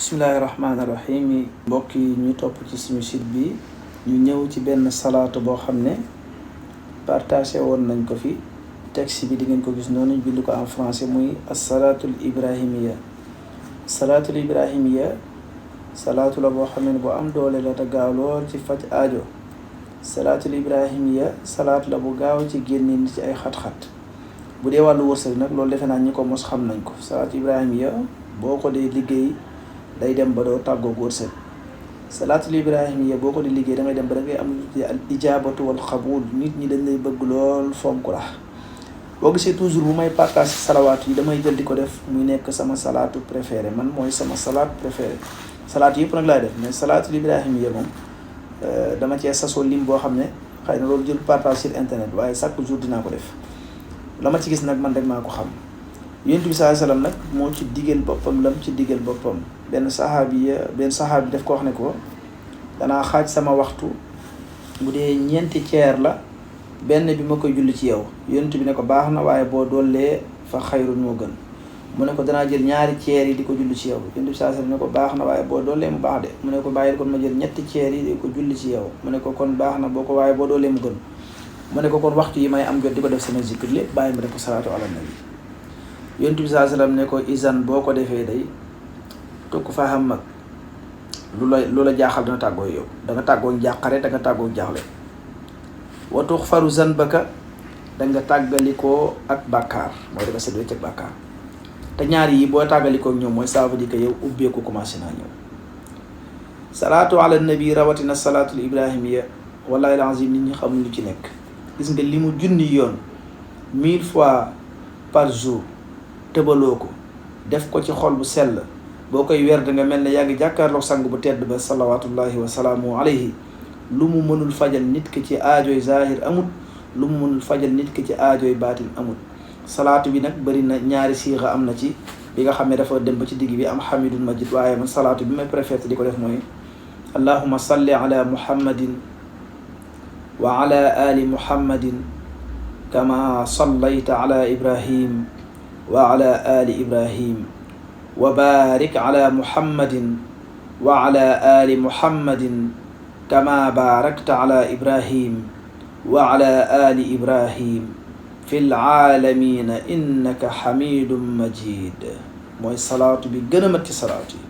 bismillahi rahmaani rahim mbokk yi ñu topp ci suñu site bi ñu ñëw ci benn salaatu boo xam ne partagé woon nañ ko fi texte bi di ngeen ko gis noonu ñu bind ko en français muy assalaatul ibrahimiya. salaatul ibrahimiya salaatu la boo xam ne bu am doole la te gaaw lool ci faj aajo. salaatul ibrahimiya salaat la bu gaaw ci génne nit ci ay xat-xat. bu dee wàllu wërsëg nag loolu defe naa ñi ko mos xam nañ ko. salaatu ibrahimiya boo ko dee liggéey day dem ba doo tàggoog wërsëg. salaatul ibrahimiya boo ko di liggéey dangay dem ba da ngay am al ijaabatu wal xabul. nit ñi dañ lay bëgg lool fonk la. boo gisee toujours bu may partage salawaat yi damay jël di ko def muy nekk sama salaatu préféré. man mooy sama salaat préféré. salaat yëpp nag laay def mais salaatul ibrahimiya moom dama cee sasoo lim boo xam ne xëy na loolu jël partage sur internet waaye chaque jour dinaa ko def. la ma ci gis nag man rek maa ko xam. Yonent bi sallallahu alayhi wasallam nag moo ci digal boppam lam ci digal boppam. benn saxaabi daf ko wax ne ko danaa xaaj sama waxtu bu dee ñeenti ceer la benn bi ma koy julli ci yow. Yonent bi ne ko baax na waaye boo doolee fa xayrun moo gën. mu ne ko danaa jël ñaari ceer yi di ko julli ci yow. Yonent bi sallallahu alayhi wasallam ne ko baax na waaye boo doolee mu baax de. mu ne ko bàyyil kon ma jël ñetti ceer yi di ko julli ci yow. mu ne ko kon baax na waaye boo doolee mu gën. mu ne ko kon waxtu yi may am jot di ko def sama zikr lépp bàyyi ma def ko salaatu ala nabi. Yonent bi sallallahu alayhi wasallam ne ko izan boo ko defee day tukk fa xam mag lu la jaaxal dana tàggoo yow danga tàggoo njàqare danga tàggoo jaaxle. wa tuxfaru zanbaka danga tàggalikoo ak bàkkaar mooy danga set wecc ak bàkkaar. te ñaar yi boo tàggalikoo ñoom mooy ça veut dire que yow ubbeeku commencé naa ñëw. salaatu ala nabi rawatina salaatul ibrahimiya wallahi alazim nit ñi xamul lu ci nekk. gis nga li mu junni yoon 1000 fois par jour tëbaloo ko def ko ci xol bu sell boo koy weer da nga mel ne yaa ngi jàkkaarloo sang bu tedd ba salawatullahi wa salaamu alayhi. lu mu mënul fajal nit ki ci aajoy zahir amut lu mu mënul fajal nit ki ci aajoy baatin amut. salaatu bi nag bëri na ñaari siixa am na ci bi nga xam ne dafa dem ba ci digg bi am hamidun majid waaye man salaatu bi may préféré di ko def mooy allahumma salli ala muhammadin wa ala ali muhammadin kama sallayta ala ibrahim wa ala ali ibrahim wa barik ala muhammadin wa ala ali muhammadin kama barakta ala ibrahim wa ala ali ibrahim fil aalamiina innaka hamidun majid. mooy salaatu bi gën a mat ci salaatu yi.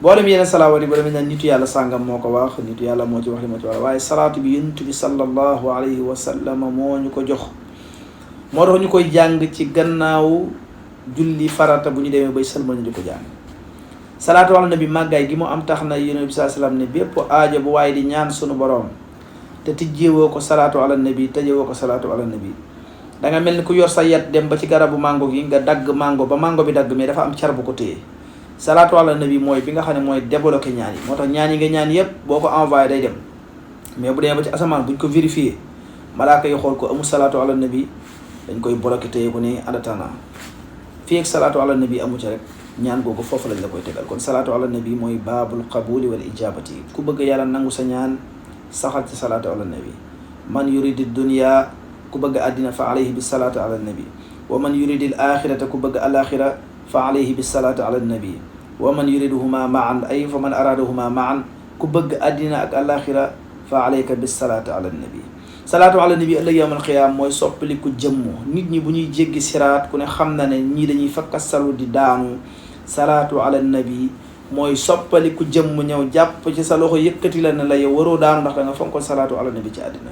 boolem yeneen salawaat yi boo demee nitu yàlla sàngam moo ko wax nitu yàlla moo ci wax li ma ci wax waaye salaatu bi Yonent bi sallallahu alayhi wa sallam moo ñu ko jox. moo tax ñu koy jàng ci gannaaw julli farata bu ñu demee bay sëlmal ñu di ko jàng. salaatu ala nabi màggaay gi mu am tax na Yonent bi sallallahu alayhi wa sallam ne bépp aajo bu waaye di ñaan sunu borom te tijjeewoo ko salaatu ala nabi tëjewoo ko salaatu ala nabi da nga mel ni ku yor sa yet dem ba ci garabu mango gi nga dagg mango ba mango bi dagg mais dafa am car bu ko téye. salaatu ala nabi mooy bi nga xam ne mooy débloqué ñaan yi moo tax ñaan yi nga ñaan yëpp boo ko envoyé day dem mais bu demee ba ci asamaan buñ ko vérifié malaaka yi xool ko amul salaatu ala nabi dañ koy bloqué téye ko ne en attendant fii ak salaatu ala nabi amu ci rek ñaan googu foofu lañ la koy tegal. kon salaatu ala nabi mooy baabul qabuli wal ijabati. ku bëgg yàlla nangu sa ñaan saxal ci salaatu ala nabi. man yuridi dunya ku bëgg àddina fa alayhi bi salaatu ala nabi wa man yuridi al axirata ku bëgg alaxira fa alayhi bi salaatu ala nabi wa man yuriduhuma maan ay fa man araadahuma maan ku bëgg àddina ak alaxira fa alayka bi salaatu ala nabi. salaatu ala nabi ëllëg yawmal qiyaam mooy soppaliku jëmm. nit ñi bu ñuy jéggi siraat ku ne xam na ne ñii dañuy fakkasalu di daanu. salaatu ala nabi mooy soppaliku jëmm ñëw jàpp ci sa loxo yëkkati la ne la yow waroo daanu ndax da nga fonkoon salaatu ala nabi ci àddina.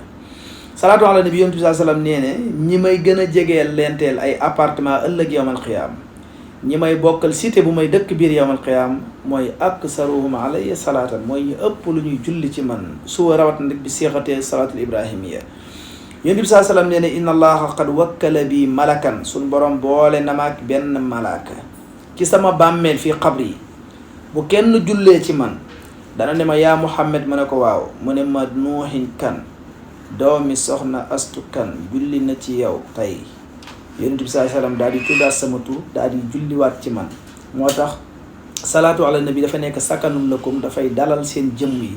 salaatu ala nabi Yonent bi sallallahu alayhi wasallam nee ne ñi may gën a jegeel leenteel ay appartement ëllëg yawmal qiyaam ñi may bokkal cité bu may dëkk biir yawmal qiyaam mooy aksaruhum alayya salaatan mooy ñu ëpp lu ñuy julli ci man suwa rawat na bi seexatee salaatul ibrahimiya. Yonent bi sallallahu alayhi wasallam nee ne inna allaha qad wakkala bi malakan suñ borom boole na maak benn malaaka ci sama bàmmeel fii xabri. bu kenn jullee ci man dana ne ma yaa Muhammad ma ne ko waaw mu ne ma nuuhin kan doomi soxna astu kan julli na ci yow tey. Yonent bi sallallahu alayhi wasallam daal di tuddaat sama tur daal di julliwaat ci man. moo tax salaatu ala nabi dafa nekk sakanun lakum dafay dalal seen jëmm yi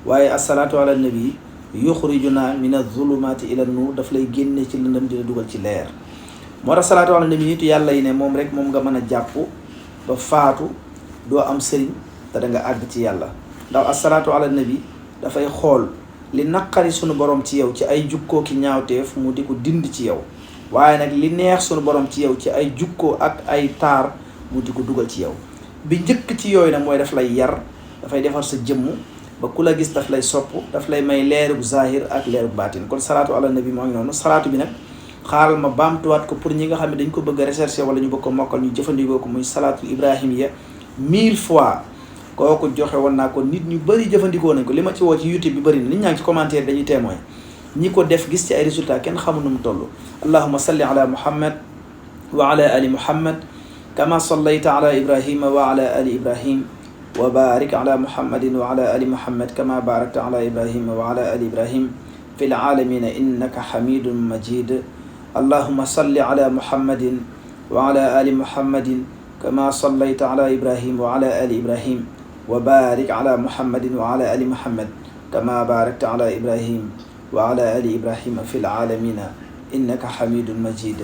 waaye asalaatu ala nabi yuxrijuna min azulumaati ila nuur daf lay génne ci lëndëm dina dugal ci leer. moo tax salaatu ala nabi nitu yàlla yi ne moom rek moom nga mën a jàpp ba faatu doo am sëriñ te da nga àgg ci yàlla. ndax asalaatu ala nabi dafay xool li naqari sunu borom ci yow ci ay jukkoo ki ñaawteef mu di ko dind ci yow, waaye nag li neex sunu borom ci yow ci ay jukkoo ak ay taar mu di ko dugal ci yow. bi njëkk ci yooyu nag mooy daf lay yar, dafay defar sa jëmm ba ku la gis daf lay sopp, daf lay may leerug zahir ak leerug baatin. kon salaatu ala nabi moo ngi noonu. salaatu bi nag xaaral ma baamtuwaat ko pour ñi nga xam ne dañ ko bëgg a rechercher wala ñu bëgg ko mokkal ñu jëfandikoo ko, muy salaatul ibrahimiya 1000 fois. kooku joxe woon naa ko, nit ñu bëri jëfandikoo nañ ko. li ma ci woo ci YouTube bi bëri na, nit ñaa ngi ci commentaire dañuy témoin, ñi ko def gis ci ay résultats kenn xamul nu mu toll. allahumma salli ala muhammad wa ala ali muhammad kama sallayta ala ibrahima wa ala ali ibrahim wa barik ala muhammadin wa ala ali muhammad kama barakta ala ibrahima wa ala ali ibrahim fi laalamina innaka hamidun majid. allahumma salli ala muhammadin wa ala ali muhammadin kama sallayta ala ibrahim wa ala ali ibrahim wa barik ala muhammadin wa ala ali muhammad kama barakta ala ibrahim wa ala ali ibrahima fi laalamina innaka hamidun majid.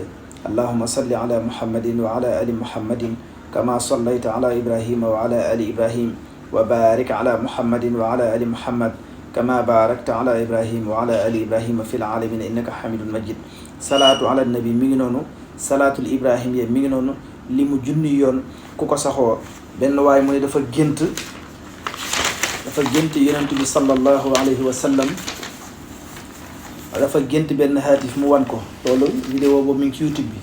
allahumma salli ala muhammadin wa ala ali muhammadin kama sallayta ala ibrahima wa ala ali ibrahim wa barik ala muhammadin wa ala ali muhammad kama barakta ala ibrahim wa ala ali ibrahima fi laalamina innaka hamidun majid. salaatu ala nabi mi ngi noonu, salaatul ibrahimiya mi ngi noonu, li mu junni yoon ku ko saxoo. benn waaye mu ne dafa gént yonent bi sallallahu alayhi wa sallam, dafa gént benn haatif mu wan ko. loolu vidéo boobu mi ngi ci YouTube bi.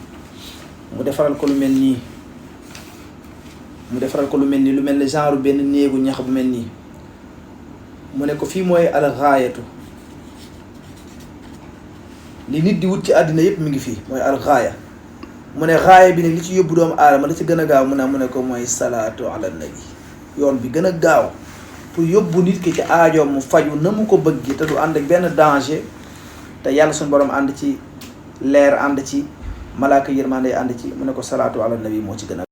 mu defaral ko lu mel nii, lu mel ni genre benn néegu ñax bu mel nii. mu ne ko fii mooy al gaayatu, li nit di wut ci àddina yëpp mi ngi fii, mooy al gaaya. mu ne gaaya bi nag li ci yóbbu doomu aadama la ci gën a gaaw mu ne ko mooy salaatu ala nabi. yoon bi gën a gaaw pour yóbbu nit ki ci aajoom mu faju na mu ko bëgg te du ànd ak benn danger, te yàlla suñu borom ànd ci, leer ànd ci, malaaka yërmande ànd ci, mu ne ko salaatu ala nabi moo ci gën a